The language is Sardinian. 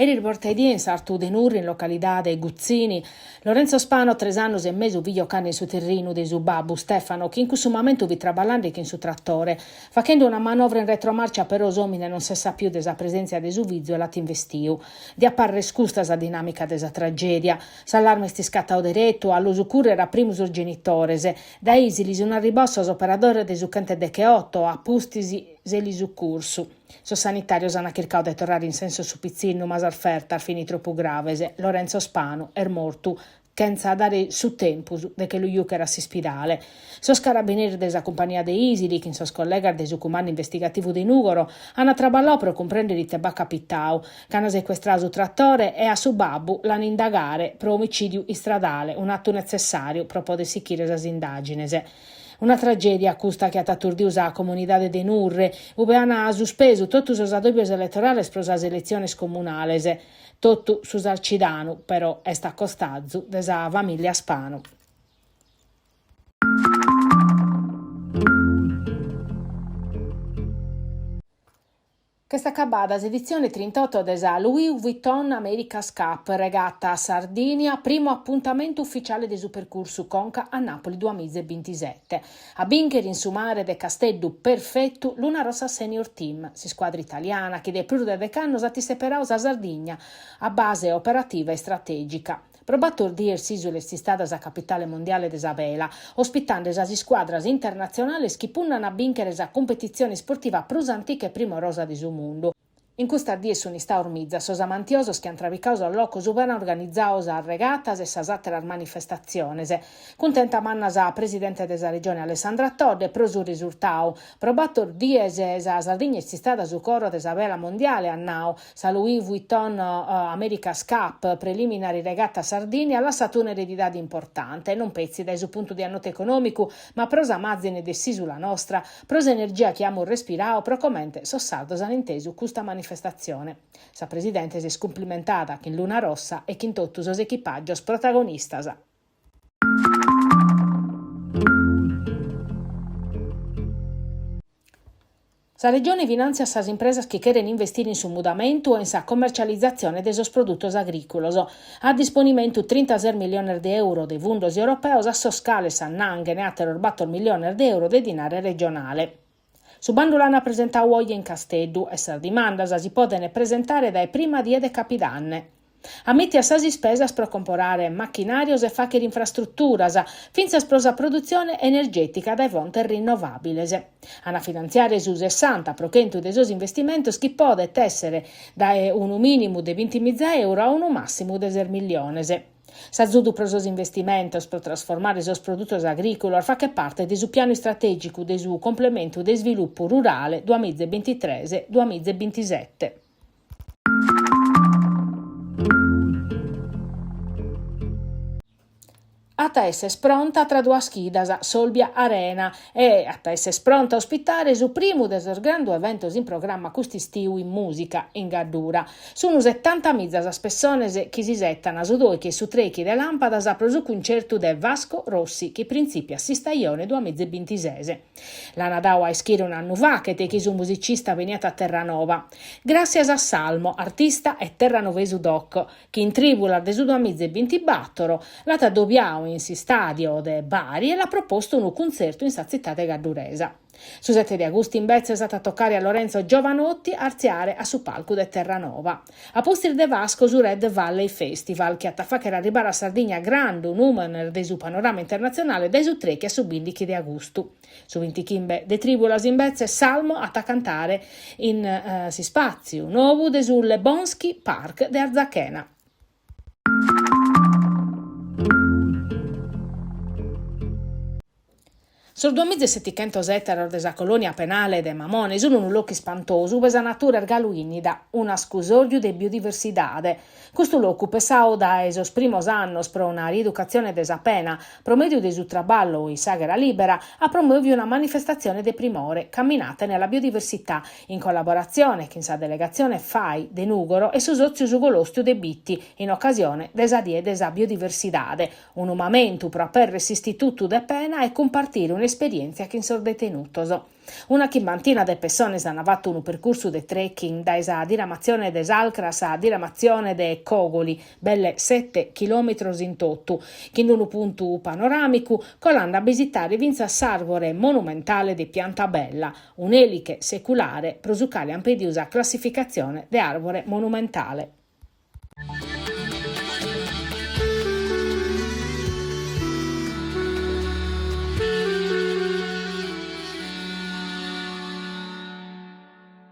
Eris bortaedie in sartu de Nurri in localidade Guzzini, Lorenzo Spano tres annos e mesu fit jocande in su terrinu de su babbu Stefano chi in cussu mamentu fit traballande chin su tratore. Fachende una manovra in retromarcia però s'omine non s'est sapiu de sa presentzia de su fizu e l'at investiu. Diat parrer custa sa dinamica de sa tragedia. S'allarme est iscatau deretu a lu sucurrer a primu sos genitores. Dae Isili sun arribaos sos operadores de su chentedecheoto a pustis s'elisucursu. Sos sanitàrios ant chircadu de torrare in sensos su pitzinnu ma sas fertas fint tropu graves. Lorenzo Spanu est mortu chentza dare su tempus de che lu jùchere a s'ispidale. Sos carabineris de sa cumpania de Isili, chin sos collegas de su cumandu investigativu de Nùgoro, ant traballadu pro cumprèndere ite b'at capitadu. Ch'ant secuestradu su tratore e a su babbu l'ant indagare pro omicìdiu istradale, un'atu netzessàriu pro poder sichire sas indàgines. Una tragèdia custa chi at aturdiu sa comunidade de Nurre, ube ant suspesu totu sos adòbios eletorales pro sas eletziones comunales. Totu su Sarcidanu, però, est a costazu de sa famìllia Spanu. Ch'est acabada s'editzione trintoto de sa Louis Vuitton America's Cup Regata Sardinia, primu apuntamentu ufficiale de su percursu conca a Napoli duamiza e bintisete. A bìnchere in su mare de Casteddu perfetu Luna Rossa Senior Team, s'iscuadra italiana chi de prus de dech'annos at isseperadu sa Sardigna a base operativa e istratègica. Pro bator dies s'ìsula est istada sa capitale mondiale de sa vela, ospitande sas iscuadras internatzionales chi punnan a bìnchere sa cumpetitzione isportiva prus antica e primorosa de su mundu. In custas dies sunt istados mizas sos amantiosos chi ant trabicadu sos locos ube ant organizadu sas regatas e sas àteras manifestatziones. Cuntenta manna sa presidente de sa Regione Alessandra Todde pro su resurtadu. Pro bator dies sa Sardigna est istada su coro de sa vela mondiale, at nadu Sa Louis Vuitton America's Cup Preliminary Regatta Sardinia lassat un'eredidade importante, non petzi dae su puntu de annotu econòmicu, ma pro sa màzine de s'ìsula nostra, pro s'energia chi amus respiradu, pro comente sos sardos an intesu custa manifestatzione. Sa presidente s'est cumplimentada chin Luna Rossa e chin totu sos echipàgios protagonistas. Sa Regione finàntziat sas impresas chi cheren investire in su mudamentu e in sa commercializatzione de sos produtos agrìculos. A disponimentu trintases milliones de euro de fundos europeos a sos cales s'annanghen àteros bator milliones de euro de dinare regionale. Su bandu l'ant presentadu oje in Casteddu e sas dimandas si podent presentare dae prima die de capidanne. Ammìtiat sas ispesas pro comporare machinàrios e fàghere infrastruturas, fintzas pro sa produtzione energètica dae fontes rinnovàbiles. An a finantziare su sessanta pro chentu de sos investimentos chi podet èssere dae unu mìnimu de bintimiza euro a unu màssimu de ses milliones. S'azudu pro sos investimentos pro trasformare sos produtos agrìculos faghet parte de su pianu istratègicu de su Complementu de Isvilupu Rurale duamiza e bintitres duamiza e bintisete. At a esser pronta tra duas chidas s'Olbia Arena e at a esser pronta a ospitare su primu de sos grandu eventos in programma cust'istiu in mùsica in Gaddura. Sunu setantamiza sas pessones chi s'isetan su doichi e su treichi de làmpadas pro su cuncertu de Vasco Rossi chi printzìpiat s'istajone duamiza e bintises. L'ana dadu a ischire un'annu faghet chi su musicista beniat a Terranova. Gràssias a Salmo, artista e terranovesu doc, chi in trìbulas de su duamiza e bintibàtoro l'at adobiadu in s'istàdio de Bari e l'at propostu unu cuntzertu in sa tzitade gadduresa. Su sete de agustu imbetzes at a tocare a Lorenzo Jovanotti artziare a su palcu de Terranova. A pustis de Vasco su Red Valley Festival, chi at a fàghere arribare a Sardigna grandu nùmenes de su panorama internatzionale dae su trèichi a su bìndichi de agustu. Su bintichimbe de trìbulas imbetzes Salmo at a cantare in s'ispàtziu nou de su Lebonski Park de Arzachena. Sos duamiza e setichentos ètaros de sa colònia penale de Mamone sunt unu locu ispantosu ube sa natura est galu ìnnida, un'ascusòrgiu de biodiversidade. Custu locu, pessadu dae sos primos annos pro una rieducatzione de sa pena pro mèdiu de su traballu in s'àghera lìbera, at promòviu una manifestatzione de primore, Camminate nella biodiversità, in collaboratzione chin sa delegatzione FAI de Nùgoro e su sòtziu Su Colòstiu de Bitti, in ocasione de sa Die de sa biodiversidade, Unu mamentu pro aperrer s'istitutu de pena e cumpartire un'esperièntzia. esperièntzia chin sos detenutos. Una chimbantina de pessones ant fatu unu percursu de trekking dae sa diramatzione de S'Alcra a sa diramatzione de Cogoli, belle sete chilòmetros in totu, chin unu puntu panoràmicu, colande a bisitare fintzas s'àrbore monumentale de Pianta Bella, un'èliche seculare pro su cale ant pedidu sa classificatzione de àrbore monumentale.